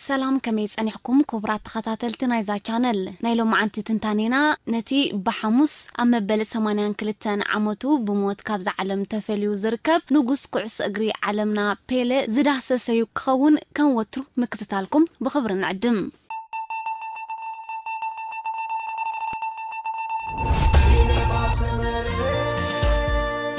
ሰላም፣ ከመይ ጸኒሕኩም ክቡራት ተኸታተልቲ ናይዛ ቻነል? ናይ ሎማዓንቲ ትንታኔና ነቲ ብሓሙስ ኣብ መበል ሰማንያን ክልተን ዓመቱ ብሞት ካብዛ ዓለም ተፈልዩ ዝርከብ ንጉስ ኩዕሶ እግሪ ዓለምና ፔለ ዝዳህሰሰዩ ክኸውን ከም ወትሩ ምክትታልኩም ብኽብሪ ንዕድም።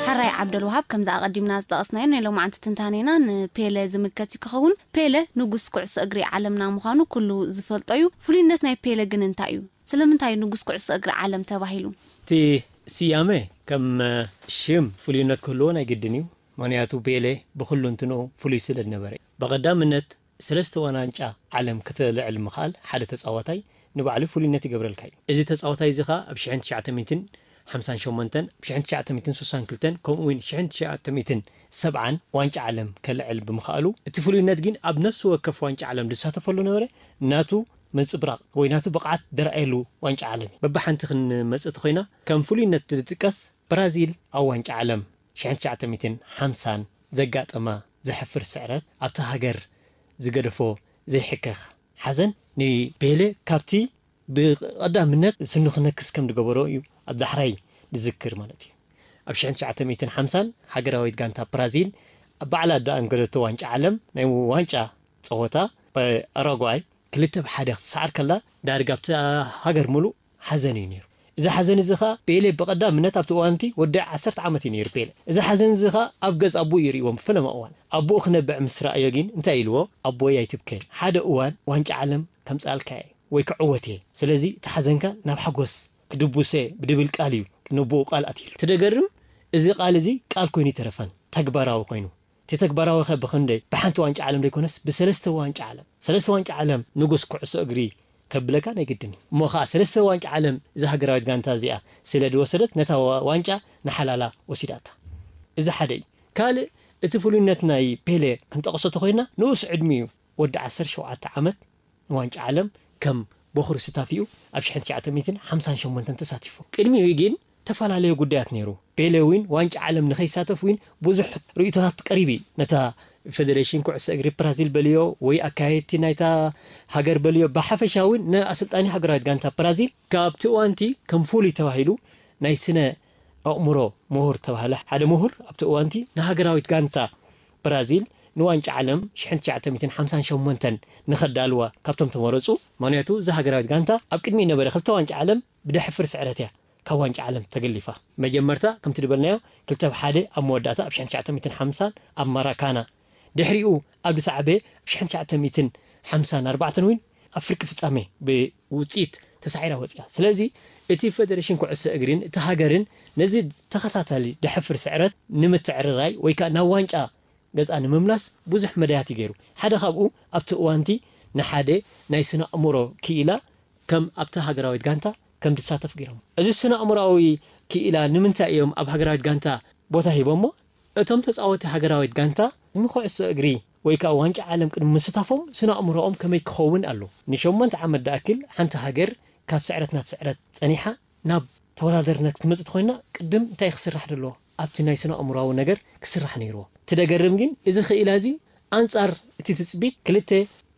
ሕራይ ዓብደልውሃብ፣ ከምዚ ኣቐዲምና ዝጠቐስናዮ ናይ ሎማዓንቲ ትንታኔና ንፔለ ዝምልከት እዩ ክኸውን። ፔለ ንጉስ ኩዕሶ እግሪ ዓለምና ምዃኑ ኩሉ ዝፈልጦ እዩ። ፍሉይነት ናይ ፔለ ግን እንታይ እዩ? ስለምንታይ እዩ ንጉስ ኩዕሶ እግሪ ዓለም ተባሂሉ? እቲ ስያመ ከም ሽም ፍሉይነት ክህልዎ ናይ ግድን እዩ። ምኽንያቱ ፔለ ብኹሉ እንትንኡ ፍሉይ ስለ ዝነበረ እዩ። ብቐዳምነት ሰለስተ ዋንጫ ዓለም ከተልዕል ምኽኣል ሓደ ተጻዋታይ ንባዕሉ ፍሉይነት ይገብረልካ እዩ። እዚ ተጻዋታይ እዚ ኸኣ ኣብ ሽሕን ትሽዓተ ሚእትን ሓምሳን ሸሞንተን፣ ኣብ ሽሕን ትሽዓተ ሚእትን ስሳን ክልተን፣ ከምኡ እውን ሽሕን ትሽዓተ ሚእትን ሰብዓን ዋንጫ ዓለም ከልዕል ብምኽኣሉ፣ እቲ ፍሉይነት ግን ኣብ ነፍሲ ወከፍ ዋንጫ ዓለም ዝሳተፈሉ ነበረ፣ ናቱ ምንጽብራቕ ወይ ናቱ ብቕዓት ዘርኣየሉ ዋንጫ ዓለም እዩ። በብሓንቲ ክንመጽእ እንተኾይና፣ ከም ፍሉይነት ዝጥቀስ ብራዚል ኣብ ዋንጫ ዓለም ሽሕን ትሽዓተ ሚእትን ሓምሳን ዘጋጠማ ዘሕፍር ስዕረት ኣብታ ሃገር ዝገደፎ ዘይሕከኽ ሓዘን ንፔለ ካብቲ ብቐዳምነት ስኑ ክነክስ ከም ዝገበሮ እዩ ኣብ ዳሕራይ ዝዝክር ማለት እዩ። ኣብ ሽሕን ትሽዓተ ሚእትን ሓምሳን ሃገራዊት ጋንታ ብራዚል ኣብ ባዕላ ደኣ እንገደቶ ዋንጫ ዓለም ናይ ዋንጫ ጸወታ ብኣራጓይ ክልተ ብ ሓደ ክትሰዓር ከላ ዳርጋ ኣብቲ ሃገር ሙሉእ ሓዘን እዩ ነይሩ። እዚ ሓዘን እዚ ኸኣ ፔለ ብቐዳምነት ኣብቲ እዋንቲ ወዲ ዓሰርተ ዓመት እዩ ነይሩ ፔለ። እዚ ሓዘን እዚ ኸኣ ኣብ ገጽ ኣቦኡ እዩ ርእይዎ ብፈለማ እዋን። ኣቦኡ ክነብዕ ምስ ረኣዮ ግን እንታይ ኢልዎ? ኣቦይ ኣይትብከ። ሓደ እዋን ዋንጫ ዓለም ከምጽኣልካ እየ ወይ ክዕወት እየ። ስለዚ እቲ ሓዘንካ ናብ ሓጎስ ክድቡሰ ብድብል ቃል እዩ ነቦኡ ቃል ኣትይሉ። እቲ ደገርም እዚ ቃል እዚ ቃል ኮይኑ ይተረፈን ተግባራዊ ኮይኑ። እቲ ተግባራዊ ኸ ብኽንደይ? ብሓንቲ ዋንጫ ዓለም ዘይኮነስ ብሰለስተ ዋንጫ ዓለም። ሰለስተ ዋንጫ ዓለም ንጉስ ኩዕሶ እግሪ ከብለካ ናይ ግድን እዩ። እሞ ኸኣ ሰለስተ ዋንጫ ዓለም እዛ ሃገራዊት ጋንታ እዚኣ ስለ ዝወሰደት ነታ ዋ-፣ ዋንጫ ንሓላላ ወሲዳታ። እዚ ሓደ እዩ። ካልእ እቲ ፍሉይነት ናይ ፔሌ ክንጠቕሶ ተኾይና ንኡስ ዕድሚኡ ወዲ ዓሰርተ ሸውዓተ ዓመት ንዋንጫ ዓለም ከም በኹሪ ስታፊኡ ኣብ ሽሕን ትሽዓተ ሚእትን ሓምሳን ሸሞንተን ተሳቲፉ። ቅድሚኡ ግን ተፈላለየ ጉዳያት ነይሩ። ፔሌ እውን ዋንጫ ዓለም ንኸይሳተፍ እውን ብዙሕ ርእይቶታት ቀሪቡ እዩ። ነታ ፌደሬሽን ኩዕሶ እግሪ ብራዚል በልዮ ወይ ኣካየድቲ ናይታ ሃገር በልዮ፣ ብሓፈሻ እውን ንኣሰልጣኒ ሃገራዊት ጋንታ ብራዚል ካብቲ እዋንቲ ከም ፍሉይ ተባሂሉ ናይ ስነ ኣእምሮ ምሁር ተባህለ ሓደ ምሁር ኣብቲ እዋንቲ ንሃገራዊት ጋንታ ብራዚል ንዋንጫ ዓለም ሽሕን ትሽዓተ ሚእትን ሓምሳን ሸሞንተን ንኸዳልዋ ካብቶም ተመረጹ። ምኽንያቱ እዛ ሃገራዊት ጋንታ ኣብ ቅድሚ ነበረ ክልተ ዋንጫ ዓለም ብደሕፍር ስዕረት እያ ካብ ዋንጫ ዓለም ተገሊፋ። መጀመርታ ከምቲ ዝበልናዮ ክልተ ብ ሓደ ኣብ መወዳእታ ኣብ ሽሕን ትሽዓተ ሚእትን ሓምሳን ኣብ ማራካና፣ ድሕሪኡ ኣብ ዝሰዓበ ኣብ ሽሕን ትሽዓተ ሚእትን ሓምሳን ኣርባዕተን እውን ኣብ ፍርቂ ፍጻሜ ብውጽኢት ተሳዒራ ወጺኣ። ስለዚ እቲ ፌደሬሽን ኩዕሶ እግሪን እቲ ሃገርን ነዚ ተኸታታሊ ደሕፍር ስዕረት ንምትዕርራይ ወይ ከኣ ናብ ዋንጫ ገጻ ንምምላስ ብዙሕ መዳያት እዩ ገይሩ። ሓደ ካብኡ ኣብቲ እዋንቲ ንሓደ ናይ ስነ ኣእምሮ ክኢላ ከም ኣብቲ ሃገራዊት ጋንታ ከም ዝሳተፍ ገይሮም። እዚ ስነ ኣእምሮኣዊ ክኢላ ንምንታይ እዮም ኣብ ሃገራዊት ጋንታ ቦታ ሂቦሞ? እቶም ተጻወቲ ሃገራዊት ጋንታ ንኩዕሶ እግሪ ወይ ከኣ ዋንጫ ዓለም ቅድሚ ምስታፎም ስነ ኣእምሮኦም ከመይ ክኸውን ኣለዎ? ንሸሞንተ ዓመት ዝኣክል ሓንቲ ሃገር ካብ ስዕረት ናብ ስዕረት ጸኒሓ ናብ ተወዳደርነት ክትመጽእ ተኾይና ቅድም እንታይ ክስራሕ ዘለዎ? ኣብቲ ናይ ስነ ኣእምሮኣዊ ነገር ክስራሕ ነይርዎ። እቲ ደገርም ግን እዚ ክኢላ እዚ ኣንጻር እቲ ትጽቢት ክልተ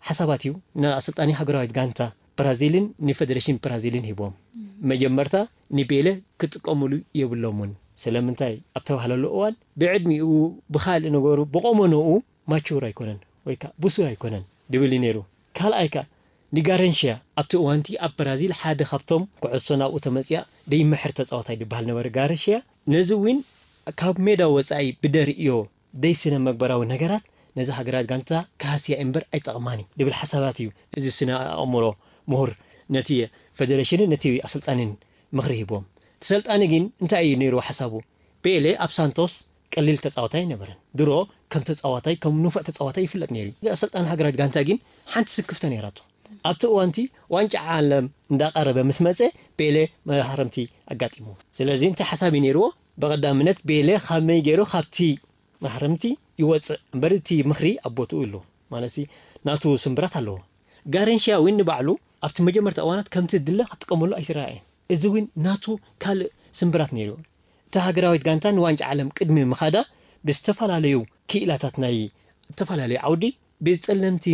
ሓሳባት እዩ ንኣሰልጣኒ ሃገራዊት ጋንታ ብራዚልን ንፌደሬሽን ብራዚልን ሂቦም። መጀመርታ ንቤለ ክጥቀሙሉ የብሎምን። ስለምንታይ? ኣብ ተባህለሉ እዋን ብዕድሚኡ ብኻልእ ነገሩ ብቆመንኡ ማቹር ኣይኮነን ወይ ከኣ ብሱል ኣይኮነን ድብል እዩ ነይሩ። ካልኣይ ከኣ ንጋረንሽያ ኣብቲ እዋንቲ ኣብ ብራዚል ሓደ ካብቶም ኩዕሶ ናብኡ ተመጽያ ደይምሕር ተጻዋታይ ዝበሃል ነበረ ጋረንሽያ። ነዚ እውን ካብ ሜዳ ወጻኢ ብደርእዮ ደይ ስነ መግበራዊ ነገራት ነዚ ሃገራት ጋንታ ክሃስያ እምበር ኣይጠቕማን እዩ ድብል ሓሳባት እዩ እዚ ስነ ኣእምሮ ምሁር ነቲ ፌደሬሽንን ነቲ ኣሰልጣንን ምኽሪ ሂቦም። እቲ ሰልጣኒ ግን እንታይ እዩ ነይሩ ሓሳቡ? ፔሌ ኣብ ሳንቶስ ቀሊል ተጻዋታይ ኣይነበረን። ድሮ ከም ተጻዋታይ፣ ከም ንፉዕ ተጻዋታይ ይፍለጥ ነይሩ እዩ። ኣሰልጣኒ ሃገራት ጋንታ ግን ሓንቲ ስክፍተ ነይራቶ። ኣብቲ እዋንቲ ዋንጫ ዓለም እንዳቐረበ ምስ መጸ ፔሌ መሃረምቲ ኣጋጢምዎ። ስለዚ እንታይ ሓሳብ እዩ ነይርዎ? ብቐዳምነት ፔሌ ከመይ ገይሩ ካብቲ ማህረምቲ ይወጽእ እምበር እቲ ምኽሪ ኣብ ቦትኡ ኣሎ። ማለትሲ ናቱ ስምብራት ኣለዎ። ጋረንሽያ እውን ንባዕሉ ኣብቲ መጀመርታ እዋናት ከምቲ ድለ ክጥቀመሉ ኣይትረኣየን። እዚ እውን ናቱ ካልእ ስምብራት ነይሩ። እታ ሃገራዊት ጋንታ ንዋንጫ ዓለም ቅድሚ ምኻዳ ብዝተፈላለዩ ክኢላታት ናይ ዝተፈላለዩ ዓውዲ ብጸለምቲ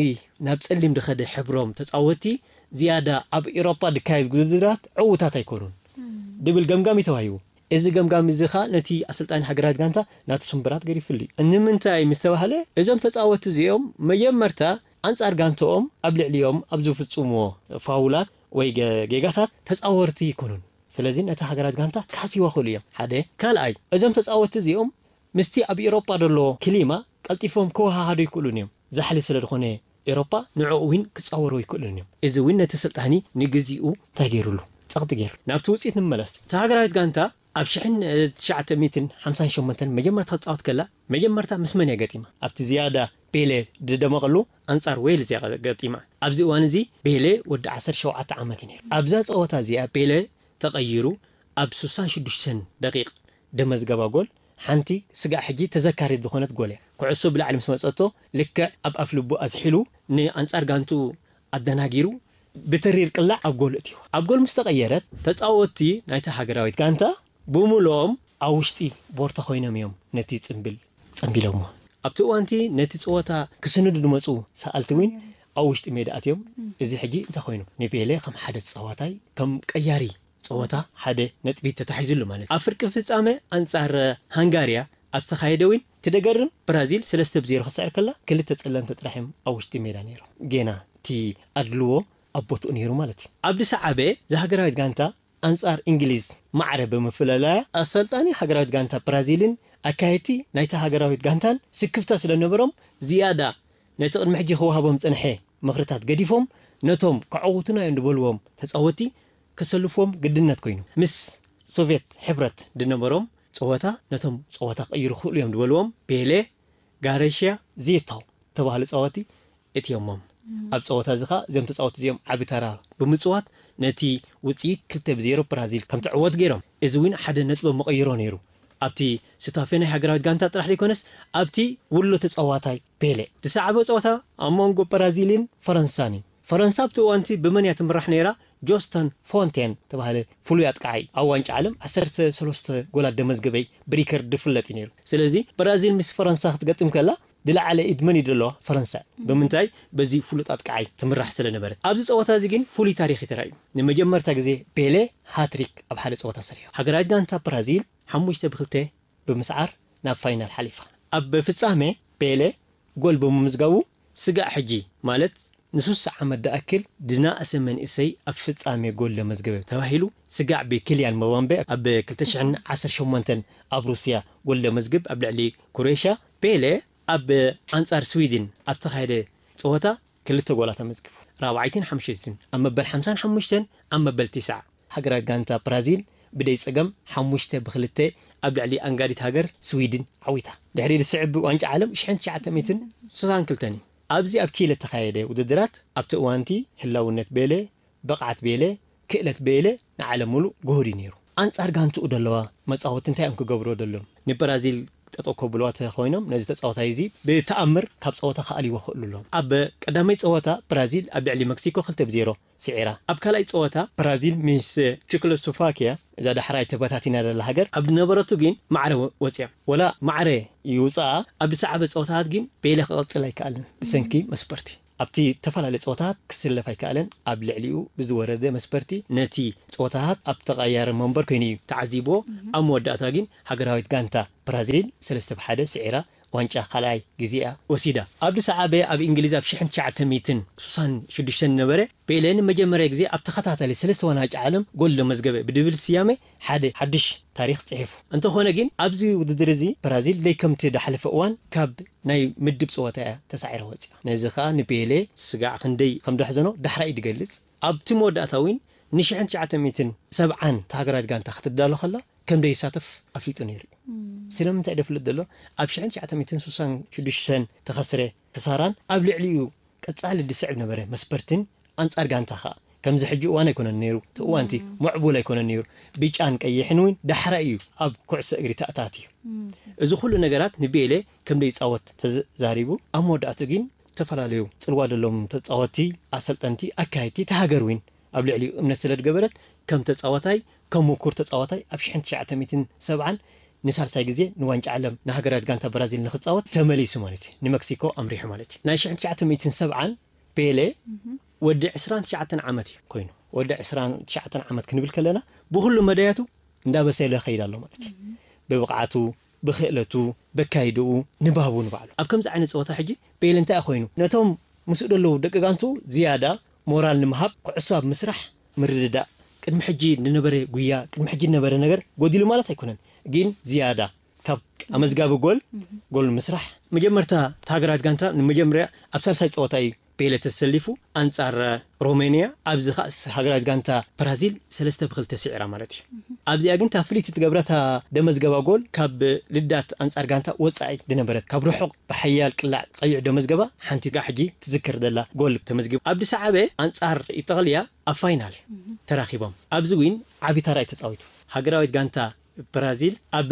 ናብ ጸሊም ድኸደ ሕብሮም ተጻወቲ ዝያዳ ኣብ ኤውሮጳ ድካየድ ውድድራት ዕዉታት ኣይኮኑን ድብል ገምጋም እዩ ተዋሂቡ። እዚ ገምጋም እዚ ኸኣ ነቲ ኣሰልጣኒ ሃገራዊት ጋንታ ናቲ ስምብራት ገዲፍሉ እዩ። ንምንታይ ምስ ተባህለ፣ እዞም ተጻወቲ እዚኦም መጀመርታ ኣንጻር ጋንትኦም ኣብ ልዕሊኦም ኣብ ዝፍጽምዎ ፋውላት ወይ ገ-፣ ጌጋታት ተጻወርቲ ኣይኮኑን። ስለዚ ነታ ሃገራዊት ጋንታ ክሃስይዋ ክእሉ እዮም። ሓደ። ካልኣይ፣ እዞም ተጻወቲ እዚኦም ምስቲ ኣብ ኤውሮጳ ዘሎ ክሊማ ቀልጢፎም ክወሃሃዱ ኣይክእሉን እዮም። ዛሕሊ ስለ ዝኾነ ኤውሮጳ ንዕኡ እውን ክጻወሩ ኣይክእሉን እዮም። እዚ እውን ነቲ ኣሰልጣኒ ንግዚኡ እንታይ ገይሩሉ? ጸቕጢ ገይሩ። ናብቲ ውጽኢት ንመለስ። እታ ሃገራዊት ጋንታ ኣብ ሽሕን ትሽዓተ ሚእትን ሓምሳን ሸሞንተን መጀመርታ ክትጻወት ከላ፣ መጀመርታ ምስ መን እያ ገጢማ? ኣብቲ ዝያዳ ፔሌ ዝደመቐሉ ኣንጻር ዌልዝ እያ ገጢማ። ኣብዚ እዋን እዚ ፔሌ ወዲ ዓሰርተ ሸውዓተ ዓመት እዩ ነይሩ። ኣብዛ ጸወታ እዚኣ ፔሌ ተቐይሩ ኣብ ሱሳን ሽዱሽተን ደቂቕ ደመዝገባ ጎል ሓንቲ ስጋዕ ሕጂ ተዘካሪት ዝኾነት ጎል እያ። ኩዕሶ ብላዕሊ ምስ መጸቶ ልክዕ ኣብ ኣፍ ልቡ ኣዝሒሉ ንኣንጻር ጋንትኡ ኣደናጊሩ ብተሪር ቅላዕ ኣብ ጎል እትይዋ። ኣብ ጎል ምስ ተቐየረት ተጻወትቲ ናይታ ሃገራዊት ጋንታ ብምልኦም ኣብ ውሽጢ ቦርታ ኮይኖም እዮም ነቲ ጽምብል ጸምቢሎምዎ። ኣብቲ እዋንቲ ነቲ ጸወታ ክስንዱ ዝመጹ ሰኣልቲ እውን ኣብ ውሽጢ ሜዳ ኣትዮም። እዚ ሕጂ እንታይ ኮይኑ? ንፔሌ ከም ሓደ ተጻዋታይ፣ ከም ቀያሪ ጸወታ ሓደ ነጥቢ ተታሒዙሉ ማለት እዩ። ኣብ ፍርቂ ፍጻመ ኣንጻር ሃንጋርያ ኣብ ዝተኻየደ ዊን፣ እቲ ደገርም ብራዚል ሰለስተ ብ ዜሮ ክትስዕር ከላ፣ ክልተ ጸለምቲ ጥራሕ እዮም ኣብ ውሽጢ ሜዳ ነይሮም። ጌና እቲ ኣድልዎ ኣብ ቦትኡ ነይሩ ማለት እዩ። ኣብ ዝሰዓበ፣ እዛ ሃገራዊት ጋንታ ኣንጻር እንግሊዝ ማዕረ ብምፍልላያ፣ ኣሰልጣኒ ሃገራዊት ጋንታ ብራዚልን ኣካየድቲ ናይታ ሃገራዊት ጋንታን ስክፍታ ስለ ነበሮም፣ ዝያዳ ነቲ ቅድሚ ሕጂ ክወሃቦም ዝጸንሐ ምኽርታት ገዲፎም፣ ነቶም ከዕውቱና እዮም ዝበልዎም ተጻወትቲ ከሰልፍዎም ግድነት ኮይኑ። ምስ ሶቭየት ሕብረት ዝነበሮም ጸወታ፣ ነቶም ጸወታ ክቕይሩ ክኽእሉ እዮም ዝበልዎም ፔሌ፣ ጋረሽያ፣ ዚታው ዝተባህሉ ጸወቲ እትዮሞም። ኣብ ጸወታ እዚ ኸኣ እዞም ተጻወቲ እዚኦም ዓቢ ተራ ብምጽዋት ነቲ ውጽኢት ክልተ ብ ዜሮ ብራዚል ከም ትዕወት ገይሮም። እዚ እውን ሓደ ነጥቢ መቐይሮ ነይሩ። ኣብቲ ስታፌ ናይ ሃገራዊት ጋንታ ጥራሕ ዘይኮነስ ኣብቲ ውሎ ተጻዋታይ ፔሌ። ዝሰዓበ ጸወታ ኣብ መንጎ ብራዚልን ፈረንሳን እዩ። ፈረንሳ ኣብቲ እዋንቲ ብመን እያ ትምራሕ ነይራ? ጆስተን ፎንቴን ተባህለ ፍሉይ ኣጥቃዓይ ኣብ ዋንጫ ዓለም ዓሰርተ ሰለስተ ጎላት ደመዝገበይ ብሪከርድ ዝፍለጥ እዩ ነይሩ። ስለዚ ብራዚል ምስ ፈረንሳ ክትገጥም ከላ ዝለዓለ ኢድ መን እዩ ዘለዋ? ፈረንሳ። ብምንታይ? በዚ ፍሉጥ ኣጥቃዓይ ትምራሕ ስለ ነበረት። ኣብዚ ጸወታ እዚ ግን ፍሉይ ታሪኽ እዩ ተራእዩ። ንመጀመርታ ግዜ ፔሌ ሃትሪክ ኣብ ሓደ ጸወታ ሰሪሑ። ሃገራዊት ጋንታ ብራዚል ሓሙሽተ ብክልተ ብምስዓር ናብ ፋይናል ሓሊፋ። ኣብ ፍጻሜ ፔሌ ጎል ብምምዝጋቡ ስጋዕ ሕጂ ማለት ንሱሳ ዓመት ዝኣክል ዝነኣሰ መንእሰይ ኣብ ፍጻሜ ጎል ዘመዝገበ ተባሂሉ ስጋዕ ብኪልያን መባምቤ ኣብ ክልተ ሽሕን ዓሰርተ ሸሞንተን ኣብ ሩስያ ጎል ዘመዝግብ ኣብ ልዕሊ ክሮኤሽያ። ፔሌ ኣብ ኣንጻር ስዊድን ኣብ ዝተኻየደ ጸወታ ክልተ ጎላት ኣመዝጊቡ። ራብዓይቲን ሓሙሽተይቲን ኣብ መበል ሓምሳን ሓሙሽተን ኣብ መበል ቲስዓ ሃገራዊት ጋንታ ብራዚል ብደይ ጸገም ሓሙሽተ ብክልተ ኣብ ልዕሊ ኣንጋዲት ሃገር ስዊድን ዓዊታ። ድሕሪ ዝስዕብ ዋንጫ ዓለም ሽሕን ትሽዓተ ሚእትን ስሳን ክልተን እዩ። ኣብዚ ኣብ ኪለ እተኻየደ ውድድራት ኣብቲ እዋንቲ ህላውነት ቤለ፣ ብቕዓት ቤለ፣ ክእለት ቤለ ንዓለም ሙሉእ ግሁድ እዩ ነይሩ። ኣንጻር ጋንትኡ ዘለዋ መጻወቲ እንታይ እዮም ክገብርዎ ደሎም? ንብራዚል ጠጠው ከብልዋ ተኾይኖም ነዚ ተጻዋታይ እዚ ብተኣምር ካብ ጸወታ ክኣልይዎ ክእሉ ኣለዎም። ኣብ ቀዳማይ ጸወታ ብራዚል ኣብ ልዕሊ መክሲኮ ክልተ ብ ዜሮ ስዒራ። ኣብ ካልኣይ ጸወታ ብራዚል ምስ ቸኮስሎቫኪያ፣ እዛ ዳሕራይ ተበታቲና ዘላ ሃገር፣ ኣብ ዝነበረቱ ግን ማዕረ ወ-፣ ወጽያ። ወላ ማዕረ ይውጽኣ፣ ኣብ ዝሰዓበ ጸወታታት ግን ቤለ ክቐጽል ኣይከኣልን ብሰንኪ መስፈርቲ። ኣብቲ ዝተፈላለየ ጸወታታት ክስለፍ ኣይከኣለን። ኣብ ልዕሊኡ ብዝወረደ መስፈርቲ ነቲ ጸወታታት ኣብ ተቐያሪ መንበር ኮይኑ እዩ ተዓዚብዎ። ኣብ መወዳእታ ግን ሃገራዊት ጋንታ ብራዚል ሰለስተ ብ ሓደ ስዒራ ዋንጫ ካልኣይ ግዜኣ ወሲዳ። ኣብ ዝሰዓበ ኣብ እንግሊዝ ኣብ ሽሕን ትሽዓተ ሚእትን ስሳን ሽዱሽተን ዝነበረ ፔሌ ንመጀመርያ ግዜ ኣብ ተኸታታሊ ሰለስተ ዋንጫ ዓለም ጎል ዘመዝገበ ብድብል ስያመ ሓደ ሓድሽ ታሪኽ ጽሒፉ። እንተኾነ ግን ኣብዚ ውድድር እዚ ብራዚል ደይ ከምቲ ዝሓለፈ እዋን ካብ ናይ ምድብ ጸወታ እያ ተሳዒራ ወጺኣ። ነዚ ኸኣ ንፔሌ ስጋዕ ክንደይ ከም ዘሕዘኖ ዳሕራይ እዩ ዝገልጽ። ኣብቲ መወዳእታ እውን ንሽሕን ትሽዓተ ሚእትን ሰብዓን እታ ሃገራዊት ጋንታ ክትዳሎ ከላ ከም ዘይሳተፍ ኣፍሊጡ ነይሩ እዩ። ስለምንታይ ደፍልጥ ዘሎ? ኣብ ሽሕን ትሽዓተ ሚእትን ስሳን ሽዱሽተን ተኸስረ ክሳራን ኣብ ልዕሊኡ ቀጻሊ ዝስዕብ ነበረ መስፈርትን ኣንጻር ጋንታ ኸኣ ከምዚ ሕጂ እዋን ኣይኮነን ነይሩ። እቲ እዋንቲ ምዕቡል ኣይኮነን ነይሩ። ብጫን ቀይሕን እውን ዳሕራይ እዩ ኣብ ኩዕሶ እግሪ ተኣታትዩ። እዚ ኩሉ ነገራት ንቤሌ ከም ዘይጻወት ተዛሪቡ። ኣብ መወዳእቱ ግን ዝተፈላለዩ ጽልዋ ዘለዎም ተጻወትቲ፣ ኣሰልጠንቲ፣ ኣካየድቲ፣ እታ ሃገር እውን ኣብ ልዕሊኡ እምነት ስለ ዝገበረት ከም ተጻዋታይ፣ ከም ምኩር ተጻዋታይ ኣብ ሽሕን ትሽዓተ ሚእትን ሰብዓን ንሳልሳይ ግዜ ንዋንጫ ዓለም ንሃገራዊት ጋንታ ብራዚል ንክጻወት ተመሊሱ ማለት እዩ። ንመክሲኮ ኣምሪሑ ማለት እዩ። ናይ ሽሕን ትሽዓተ ሚእትን ሰብዓን ፔሌ ወዲ ዕስራን ትሽዓተን ዓመት እዩ ኮይኑ። ወዲ ዕስራን ትሽዓተን ዓመት ክንብል ከለና ብኩሉ መዳያቱ እንዳበሰለ ከይድ ኣሎ ማለት እዩ። ብብቕዓቱ፣ ብክእለቱ፣ በካይድኡ፣ ንባቡ ንባዕሉ። ኣብ ከምዚ ዓይነት ጸወታ ሕጂ ፔሌ እንታይ ኮይኑ? ነቶም ምስኡ ዘለዉ ደቂ ጋንቱ ዝያዳ ሞራል ንምሃብ፣ ኩዕሶ ኣብ ምስራሕ፣ ምርድዳእ፣ ቅድሚ ሕጂ ዝነበረ ጉያ፣ ቅድሚ ሕጂ ዝነበረ ነገር ጎዲሉ ማለት ኣይኮነን። ግን ዝያዳ ካብ ኣመዝጋቢ ጎል፣ ጎል ምስራሕ። መጀመርታ እታ ሃገራዊት ጋንታ ንመጀመርያ ኣብ ሳልሳይ ጸወታ እዩ ፔሌ ተሰሊፉ ኣንጻር ሮሜንያ። ኣብዚ ኸኣ ሃገራዊት ጋንታ ብራዚል ሰለስተ ብክልተ ስዒራ ማለት እዩ። ኣብዚኣ ግን እታ ፍልይቲ ትገብራ እታ ደመዝገባ ጎል ካብ ልዳት ኣንጻር ጋንታ ወጻኢ ዝነበረት፣ ካብ ርሑቕ ብሓያል ቅላዕ ቀይሕ ደመዝገባ ሓንቲ ጋር ሕጂ ትዝክር ዘላ ጎል ተመዝጊቡ። ኣብ ዝሰዓበ ኣንጻር ኢጣልያ ኣብ ፋይናል ተራኺቦም። ኣብዚ እውን ዓቢ ተራ እዩ ተጻዊቱ። ሃገራዊት ጋንታ ብራዚል ኣብ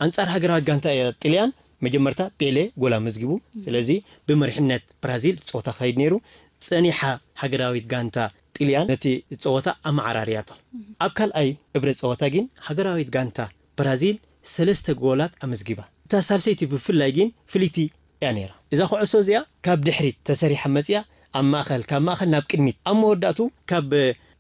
ኣንጻር ሃገራዊት ጋንታ ጥልያን መጀመርታ ፔሌ ጎል ኣመዝጊቡ። ስለዚ ብመሪሕነት ብራዚል ጸወታ ክኸይድ ነይሩ። ጸኒሓ ሃገራዊት ጋንታ ጥልያን ነቲ ጸወታ ኣመዓራርያቶ። ኣብ ካልኣይ እብረ ጸወታ ግን ሃገራዊት ጋንታ ብራዚል ሰለስተ ጎላት ኣመዝጊባ። እታ ሳልሰይቲ ብፍላይ ግን ፍልይቲ እያ ነይራ። እዛ ኩዕሶ እዚኣ ካብ ድሕሪት ተሰሪሓ መጺኣ ኣብ ማእከል፣ ካብ ማእከል ናብ ቅድሚት፣ ኣብ መወዳእቱ ካብ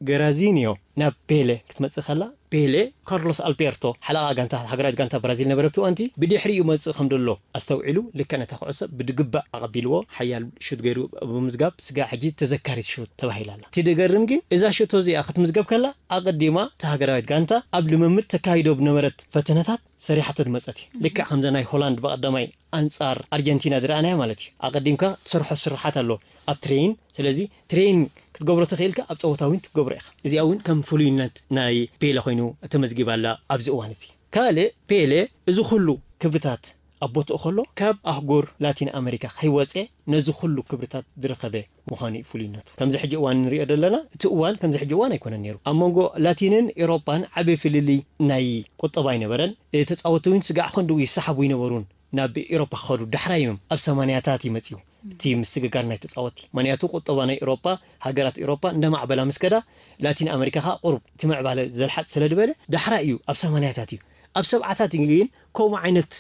ገራዚኒዮ ናብ ፔሌ ክትመጽእ ከላ፣ ፔሌ ካርሎስ ኣልቤርቶ ሓለቓ ጋንታ፣ ሃገራዊት ጋንታ ብራዚል ነበረ ኣብቲ እዋንቲ፣ ብድሕሪኡ መጽእ ከም ዘሎ ኣስተውዒሉ፣ ልክዕ ነታ ኩዕሶ ብድግባእ ኣቐቢልዎ፣ ሓያል ሹት ገይሩ ብምዝጋብ፣ ስጋ ሕጂ ተዘካሪት ሹት ተባሂላ ኣላ። እቲ ደገርም ግን፣ እዛ ሸቶ እዚኣ ክትምዝገብ ከላ፣ ኣቐዲማ እታ ሃገራዊት ጋንታ ኣብ ልምምድ ተካይዶ ብነበረት ፈተነታት ሰሪሓቶ ዝመጸት እዩ። ልክዕ ከምዛ ናይ ሆላንድ ብቐዳማይ ኣንጻር ኣርጀንቲና ዝረኣናያ ማለት እዩ። ኣቐዲምካ ትሰርሖ ስርሓት ኣሎ ኣብ ትሬን። ስለዚ ትሬን ክትገብሮ ተኽኢልካ ኣብ ጸወታ እውን ክትገብሮ ኢኻ። እዚኣ እውን ከም ፍሉይነት ናይ ፔለ ኮይኑ ተመዝጊባ ኣላ ኣብዚ እዋን እዚ። ካልእ ፔለ እዚ ኩሉ ክብርታት ኣብ ቦትኡ ከሎ ካብ ኣህጉር ላቲን ኣመሪካ ከይወጸ ነዚ ኩሉ ክብርታት ዝረኸበ ምዃኑ እዩ ፍሉይነቱ። ከምዚ ሕጂ እዋን ንሪኦ ዘለና እቲ እዋን ከምዚ ሕጂ እዋን ኣይኮነን ነይሩ። ኣብ መንጎ ላቲንን ኤውሮጳን ዓቢ ፍልልይ ናይ ቁጠባ ኣይነበረን። ተጻወትቲ እውን ስጋዕ ክንድኡ ይሰሓቡ ኣይነበሩን። ናብ ኤውሮጳ ክኸዱ ዳሕራይ እዮም ኣብ ሰማንያታት ይመጽኡ። እቲ ምስግጋር ናይ ተጻወትቲ። ምኽንያቱ ቁጠባ ናይ ኤውሮጳ፣ ሃገራት ኤውሮጳ እንዳማዕበላ ምስ ከዳ፣ ላቲን ኣመሪካ ከኣ ቁሩብ እቲ ምዕባለ ዘልሓጥ ስለ ዝበለ ዳሕራይ እዩ፣ ኣብ ሰማንያታት እዩ። ኣብ ሰብዓታት ግን ከምኡ ዓይነት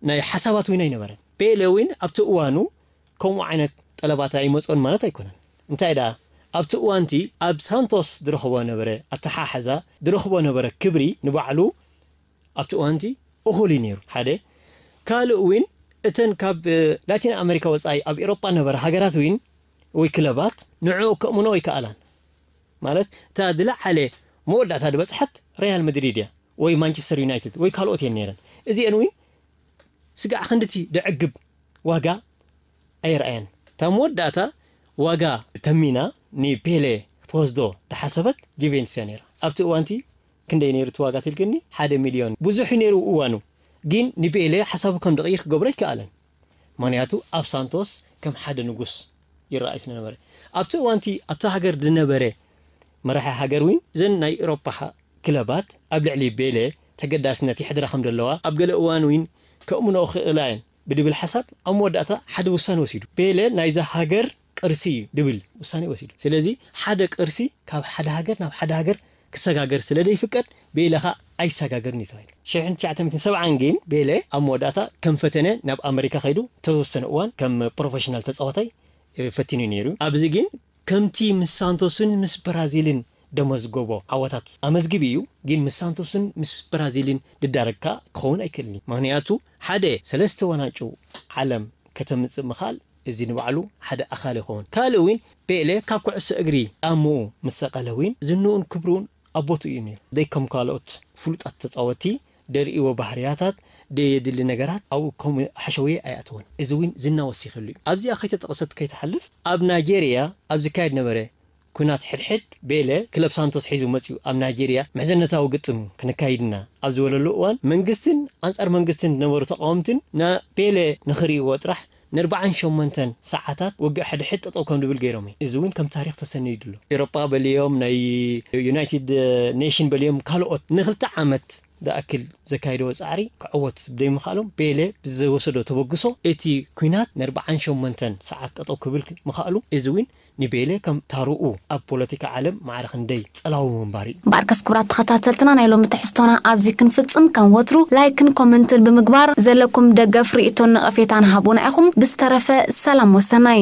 ናይ ሓሳባት እውን ኣይነበረን። ፔለ እውን ኣብቲ እዋኑ ከምኡ ዓይነት ጠለባት ኣይመጾን ማለት ኣይኮነን። እንታይ ደኣ ኣብቲ እዋንቲ ኣብ ሳንቶስ ዝረኽቦ ነበረ ኣተሓሕዛ፣ ዝረኽቦ ነበረ ክብሪ ንባዕሉ ኣብቲ እዋንቲ እኹል እዩ ነይሩ። ሓደ ካልእ እውን እተን ካብ እ፣ ላቲን ኣመሪካ ወጻኢ ኣብ ኤሮጳ ነበረ ሃገራት እውን ወይ ክለባት ንዕኡ ከእምኖ ኣይከኣላን። ማለት እታ ዝለዓለ መወዳእታ ዝበጽሐት ሪያል መድሪድ እያ ወይ ማንቸስተር ዩናይትድ ወይ ካልኦት እየን ነይረን። እዚአን እውን ስጋዕ ክንድቲ ደዕግብ ዋጋ ኣየርኣየን። እታ መወዳእታ ዋጋ ተሚና ንፔሌ ክትወስዶ ዝሓሰበት ጁቬንቱስ እያ ነይራ። ኣብቲ እዋንቲ ክንደይ ነይሩ እቲ ዋጋ ትልክኒ? ሓደ ሚልዮን። ብዙሕ እዩ ነይሩ እዋኑ። ግን ንፔሌ ሓሳቡ ከም ዝቕይር ክገብሮ ኣይከኣለን። ምኽንያቱ ኣብ ሳንቶስ ከም ሓደ ንጉስ ይረኣይ ስለ ነበረ። ኣብቲ እዋንቲ ኣብታ ሃገር ዝነበረ መራሒ ሃገር እውን እዘን ናይ ኤውሮጳ ክለባት ኣብ ልዕሊ ፔሌ ተገዳስነት የሕድራ ከም ዘለዋ ኣብ ገለ እዋን እውን ከእምንኦ ክእላ እየን ብድብል ሓሳብ ኣብ መወዳእታ ሓደ ውሳኔ ወሲዱ። ፔሌ ናይዛ ሃገር ቅርሲ እዩ ድብል ውሳኔ ወሲዱ። ስለዚ ሓደ ቅርሲ ካብ ሓደ ሃገር ናብ ሓደ ሃገር ክሰጋገር ስለ ዘይፍቀድ ፔሌ ኸኣ ኣይሰጋገርን እዩ ተባሂሉ። ሽሕን ትሽዓተ ሚእትን ሰብዓን ግን ፔሌ ኣብ መወዳእታ ከም ፈተነ ናብ ኣመሪካ ከይዱ ዝተወሰነ እዋን ከም ፕሮፌሽናል ተጻዋታይ እ፣ ፈቲኑ ነይሩ። ኣብዚ ግን ከምቲ ምስ ሳንቶስን ምስ ብራዚልን ደመዝገቦ ዓወታት ኣመዝግቢ እዩ፣ ግን ምስ ሳንቶስን ምስ ብራዚልን ዝዳረግ ከኣ ክኸውን ኣይክእልን እዩ። ምኽንያቱ ሓደ ሰለስተ ዋንጫ ዓለም ከተምጽእ ምኽኣል እዚ ንባዕሉ ሓደ ኣካል ይኸውን። ካልእ እውን ፔሌ ካብ ኩዕሶ እግሪ ጫምኡ ምስ ሰቐለ እውን ዝንኡን ክብሩን ኣብ ቦትኡ እዩ ነይሩ። ዘይከም ካልኦት ፍሉጣት ተጻወትቲ ደርእይዎ ባህርያታት፣ ደየድሊ ነገራት ኣብኡ ከም ሓሸውየ ኣይኣተወን። እዚ እውን ዝና ወሲኽሉ እዩ። ኣብዚኣ ከይተጠቕሰት ከይትሓልፍ፣ ኣብ ናይጄርያ ኣብ ዝካየድ ነበረ ኲናት ሕድሕድ፣ ፔሌ ክለብ ሳንቶስ ሒዙ መጺኡ ኣብ ናይጄርያ ምሕዝነታዊ ግጥም ክንካይድና ኣብ ዝበለሉ እዋን፣ መንግስትን ኣንጻር መንግስትን ዝነበሩ ተቓወምትን ንፔሌ ንኽርእይዎ ጥራሕ ንኣርባዓን ሸሞንተን ሰዓታት ውግእ ሕድሕድ ጠጠው ከም ዝብል ገይሮም እዩ። እዚ እውን ከም ታሪኽ ተሰኒዱ ኣሎ። ኤውሮጳ በልዮም፣ ናይ ዩናይትድ ኔሽን በልዮም፣ ካልኦት ንክልተ ዓመት ዝኣክል ዘካየድዎ ጻዕሪ ክዕወት ብደይምኽኣሎም፣ ፔሌ ብዝወሰዶ ተበግሶ እቲ ኲናት ንኣርባዓን ሸሞንተን ሰዓት ጠጠው ክብል ምኽኣሉ፣ እዚ እውን ንቤለ ከም ታሩኡ ኣብ ፖለቲካ ዓለም ማዕረ ክንደይ ጸላዊ ምንባር እዩ። ባርከስ ክቡራት ተኸታተልትና ናይ ሎሚ ትሕዝቶና ኣብዚ ክንፍጽም ከም ወትሩ ላይክን ኮመንትን ብምግባር ዘለኩም ደገፍ ርእቶን ነቐፌታን ሃቡና ኢኹም። ብዝተረፈ ሰላም ወሰናይ።